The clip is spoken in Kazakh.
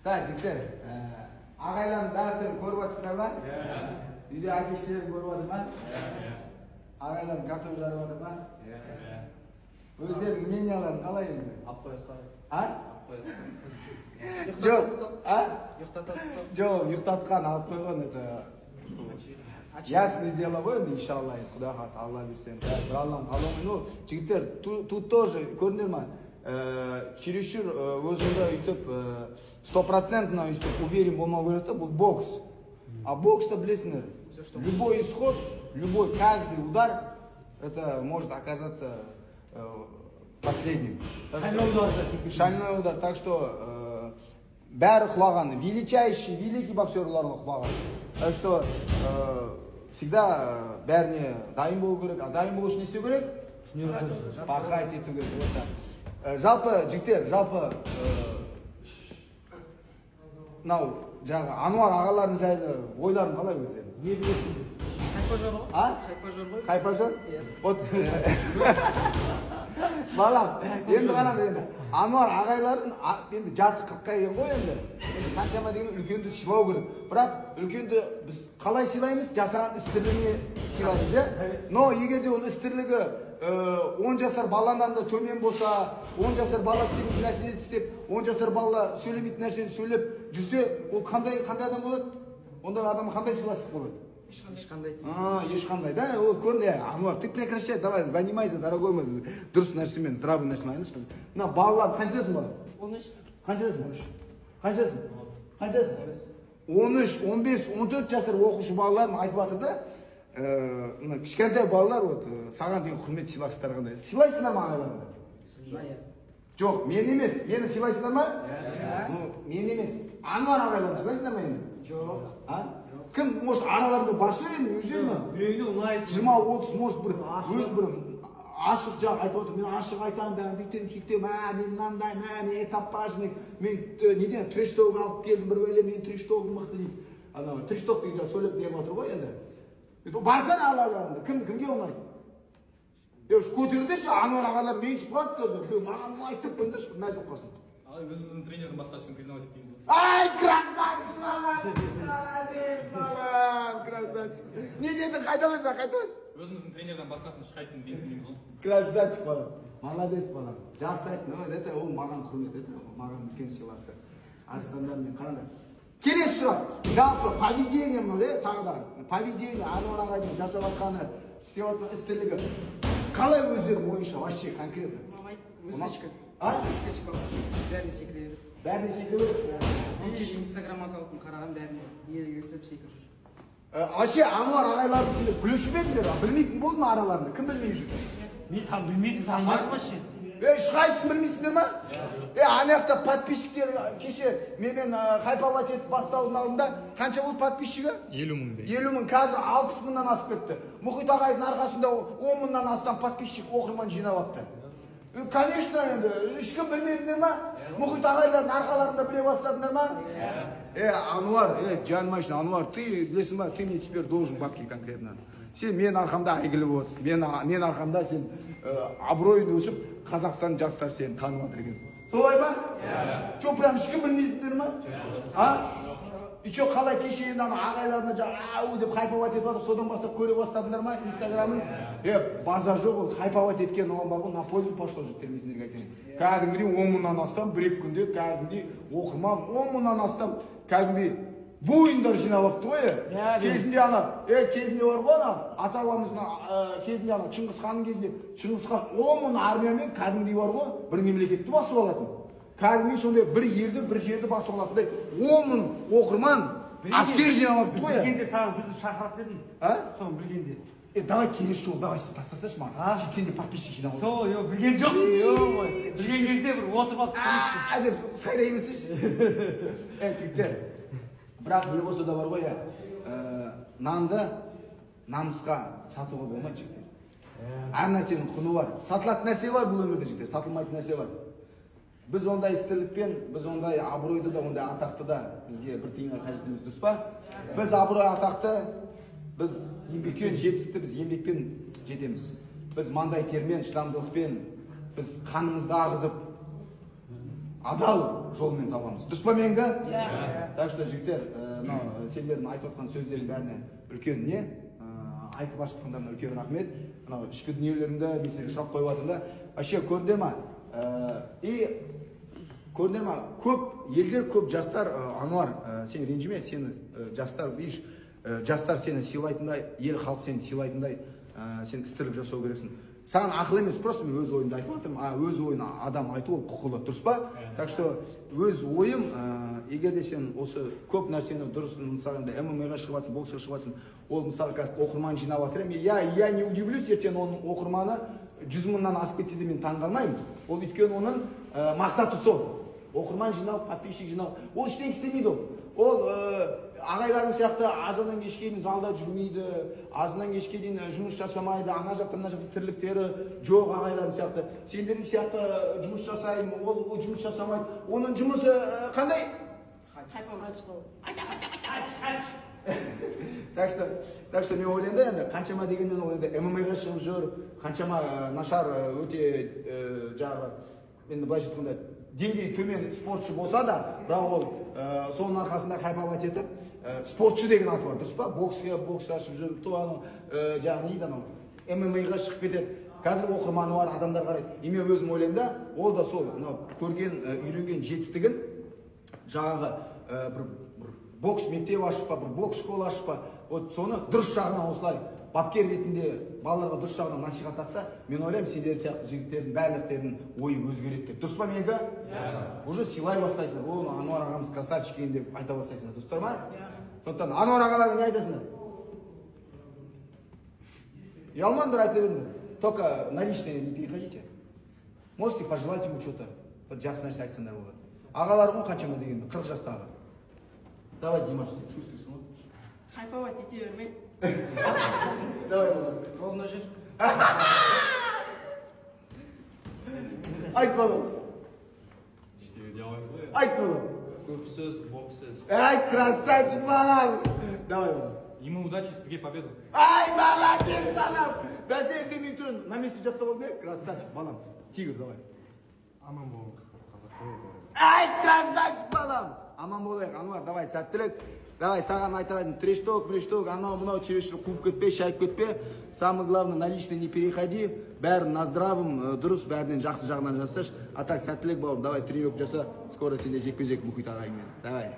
Так, жігіттер, ағайлардың бәрін көріп жатсыңдар ма? Үйде әке шешелерің көріп жатыр ма? Ағайларың картоп жарып жатыр ма? Өздерінің мненияларың қалай енді? Алып қоясыз ба? А? Алып қоясыз. Жоқ. А? Ұйықтатасыз ба? Жоқ, ұйықтатқан, алып қойған, это ясное дело ғой енді, иншалла, енді құдай қаласа, Алла бұйырса енді, бір Алланың қалауымен. Ну, жігіттер, тут тоже көрдіңдер ма, чересчур өзіңді өйтіп стопроцентно өйтіп уверен болмау керек та. Бұл бокс, а бокста білесіңдер, любой исход, любой, каждый удар, это может оказаться последним. Шальной удар да тиіп. Шальной удар. Так что бәрі құлаған, величайший, великий боксерлар да құлаған. Так что всегда бәріне дайын болу керек. А дайын болу үшін не істеу керек? Пахать ету керек. Вот так. Жалпы, жігіттер, жалпы мынау жаңағы Ануар ағаларың жайлы ойларың қалай өздерің? Не білесің? Хайпожор ғой. А? Хайпожор ғой. Хайпожор? Иә. Вот, балам, енді қараңдар, енді Ануар ағайлардың енді жасы 40-қа келген ғой енді. Енді қаншама дегенмен үлкенді сыйлау керек. Бірақ үлкенді біз қалай сыйлаймыз? Жасаған іс тірлігіне сыйлаймыз, иә? Но егер де оның іс тірлігі 10 жасар баладан да төмен болса, 10 жасар бала істемейтін нәрсені істеп, 10 жасар бала сөйлемейтін нәрсені сөйлеп жүрсе, ол қандай адам болады? Ондай адамға қандай сыйластық болады? Ешқандай. А, ешқандай, да? Ол көрді, Ануар, ты прекращай, давай, занимайся, дорогой мой, дұрыс нәрсемен, здравый нәрсемен айналысшы. Мына балалар, қаншадасың, бала? 13. Қаншадасың? Қаншадасың? Қаншадасың? 13, 15, 14 жасар оқушы балалар айтып жатыр да, мына кішкентай балалар, вот, саған деген құрмет, сыйластықтар қандай? Сыйлайсыңдар ма ағайларыңды? Иә. Жоқ, мен емес, мені сыйлайсыңдар ма? Ну, мен емес. Ануар ағайларды сыйлайсыңдар ма енді? Жоқ. А? Кім, может, араларында бар шығар енді, неужели ма? Біреуіне ұнайды. 20-30, может, бір Ашық. өз бір ашық жақ айтып отыр: мен ашық айтамын, бәрін бүйтемін, сөйтемін, ә, мен мынандаймын, ә, мен этапажник, мен неден трэш-ток алып келдім, бір бәле, мен трэш-тогым мықты дейді. Анау трэш-ток деген жаңа сөйлеп не қылып отыр ғой енді. Енді барсana араларында, кім кімге ұнайды? Е, уж көтеріңдерші, Ануар ағалар меншіп қалады қазір. Біреу маған ұнайды деп қойыңдаршы, мәз болып қалсын. Ал өзіміздің тренерден басқа ешкім признавать етпейміз ғой. Ай, красавчик, молодец, молодец, балам, красавчик. Не дедің, қайталашы, қайталашы. Өзіміздің тренерден басқасын ешқайсысын менсінбейміз ғой. Красавчик, балам. Молодец, балам. Жақсы айттың. Ой, это ол маған құрмет, это маған үлкен сыйластық. Арыстандар, мен қараңдар. Келесі сұрақ. Жалпы поведение мынау, е, тағы да. Поведение, Ануар ағайдың жасап жатқаны, істеп жатқан іс тірлігі. Қалай өздерің ойынша, вообще конкретно? Ұнамайды. Выскочка. А? Выскочка. Бәріне секіре береді. Бәріне секіре береді? Мен кеше Инстаграм аккаунтын қараған, бәріне ерегесіп секіріп жүр. Вообще Ануар ағайларды сендер білуші ме едіңдер? Білмейтін болды ма араларында? Кім білмей жүр? Мен там білмейтін, танымадым вообще. Е, ешқайсысын білмейсіңдер ма? Е, ана жақта подписчиктер кеше менімен хайповать етіп бастаудың алдында қанша болды подписчигі? 50 мыңдай. 50 мың, қазір 60 мыңнан асып кетті. Мұхит ағайдың арқасында 10 мыңнан астам подписчик, оқырман жинап алыпты. Конечно, енді ешкім білмедіңдер ма? Мұхит ағайлардың арқаларында біле бастадыңдар ма? Е, Ануар, е, жаным ашын, Ануар, ты білесің ба, ты мне теперь должен бабки конкретно. Сен мен арқамда әйгілі болып отырсың. Мен арқамда сен абыройың өсіп, Қазақстан жастары сені танып жатыр екен. Солай ма? Иә. Че, прям ешкім білмейтіндер ма? А? И че, қалай кеше енді ана ағайларына жаңағы ау деп хайповать етіп жатыр, содан бастап көре бастадыңдар ма Инстаграмын? Е, базар жоқ, ол хайповать еткен оған бар ғой, на пользу пошло, жігіттер, мен сендерге айтайын. Кәдімгідей 10 мыңнан астам бір екі күнде кәдімгідей оқырман, 10 мыңнан астам кәдімгідей воиндар жинап алыпты ғой, е. Иә, Кезінде ана, е, кезінде бар ғой ана ата бабамыздың кезінде, ана Шыңғыс ханның кезінде Шыңғыс хан 10 мың армиямен кәдімгідей бар ғой бір мемлекетті басып алатын. Кәдімгідей сондай бір елді, бір жерді басып алатындай 10 мың оқырман, әскер жинап алыпты ғой, е. Білгенде саған вызов шақыратын едім. А? Соны білгенде. Е, давай келесі жолы, давай, сен тастасайшы маған. А? Сөйтіп сен де подписчик жинап аласың. Сол, йо, білген жоқпын, ё. Білген кезде бір отырып алып түсірейікші. А деп сайрай берсейші. Е, жігіттер, бірақ не болса да бар ғой, иә, нанды намысқа сатуға болмайды, жігіттер. Әр нәрсенің құны бар. Сатылатын нәрсе бар бұл өмірде, жігіттер, сатылмайтын нәрсе бар. Біз ондай істерлікпен, біз ондай абыройды да, ондай атақты да бізге бір тиынға қажет емес, дұрыс па? Біз абырой, атақты, біз үлкен жетістікті біз еңбекпен жетеміз. Біз маңдай термен, шыдамдылықпен, біз қанымызды ағызып. Адал жолмен табамыз. Дұрыс па менікі? Иә. Так что, жігіттер, мынау сендердің айтып отқан сөздерің бәріне үлкен не айтып ашып үлкен рахмет. Мынау ішкі дүниелеріңді мен сендерге сұрақ қойып жатырмын да. Вообще көрдіңдер ма? И көрдіңдер ма, көп елдер, көп жастар, Ануар, сен ренжіме, сені жастар, видишь, жастар сені сыйлайтындай, ел, халық сені сыйлайтындай, сен іс тірлік жасау керексің. Саған ақыл емес, просто мен өз ойымды айтып жатырмын. А өз ойын адам айту ол құқылы, дұрыс па? Так что өз ойым, егер де сен осы көп нәрсені дұрыс, мысалы, енді ММА-ға шығып жатсың, боксқа шығып жатсың, ол, мысалы, қазір оқырман жинап жатыр. Я не удивлюсь, ертең оның оқырманы 100 мыңнан асып кетсе де, мен таңғалмаймын. Ол өйткені оның мақсаты сол: оқырман жинау, подписчик жинау. Ол ештеңе істемейді. Ол ағайларың сияқты азаннан кешке дейін залда жүрмейді, азаннан кешке дейін жұмыс жасамайды, ана жақта, мына жақта тірліктері жоқ ағайларың сияқты, сендердің сияқты жұмыс жасаймын. Ол жұмыс жасамайды. Оның жұмысы қандай? Хайп. Так что мен ойлаймын да, енді қаншама дегенмен ол енді ММА-ға шығып жүр, қаншама нашар, өте жаңағы, енді былайша айтқанда, деңгейі төмен спортшы болса да, бірақ ол соның арқасында хайповать етіп, спортшы деген аты бар, дұрыс па? Боксқа, бокс ашып жүріп, то анау жаңағы не дейді, анау ММА-ға шығып кетеді. Қазір оқырманы бар, адамдар қарайды. И мен өзім ойлаймын да, ол да сол мынау көрген, үйренген жетістігін жаңағы бір бокс мектеп ашып па, бір бокс школа ашып па, вот соны дұрыс жағынан осылай бапкер ретінде балаларға дұрыс жағынан насихаттатса, мен ойлаймын, сендер сияқты жігіттердің барлықтарының ойы өзгереді деп. Дұрыс па менікі? Уже сыйлай бастайсыңдар: «О, Ануар ағамыз красавчик екен», – деп айта бастайсыңдар. Дұрыстар ма? Сондықтан Ануар ағаларға не айтасыңдар? Ұялмаңдар, айта беріңдер. Только на личное не переходите. Можете пожелать ему что то, бір жақсы нәрсе айтсаңдар болады. Ағалар ғой қаншама дегенде, 40 жастағы. Давай, Димаш, сен шустрыйсың ғой. Хайповать ете бермей. Давай, балам. Ровно жүр. Айт, балам. Ештеңе дей алмайсыз ғой. Айт, балам. Көп сөз, боп сөз. Ай, красавчик, балам. Давай, балам. Ему удачи, сізге победу. Ай, молодец, балам. Бәсе, үндемей тұрын, на месте жаттап алдың, иә? Красавчик, балам. Тигр, давай. Аман болыңыздар, қазақ қой бәрі. Ай, красавчик, балам. Аман болайық. Ануар, давай, сәттілік. Давай, саған айтайын: трешток, трешток, анау мынау чересчур қуып кетпе, шайып кетпе. Самое главное, на личное не переходи. Бәрін на здравом, дұрыс, бәрінен жақсы жағынан жасашы. А так сәттілік, бауырым. Давай, тренировка жаса. Скоро сенде жекпе-жек Мұхит ағайыңмен. Давай.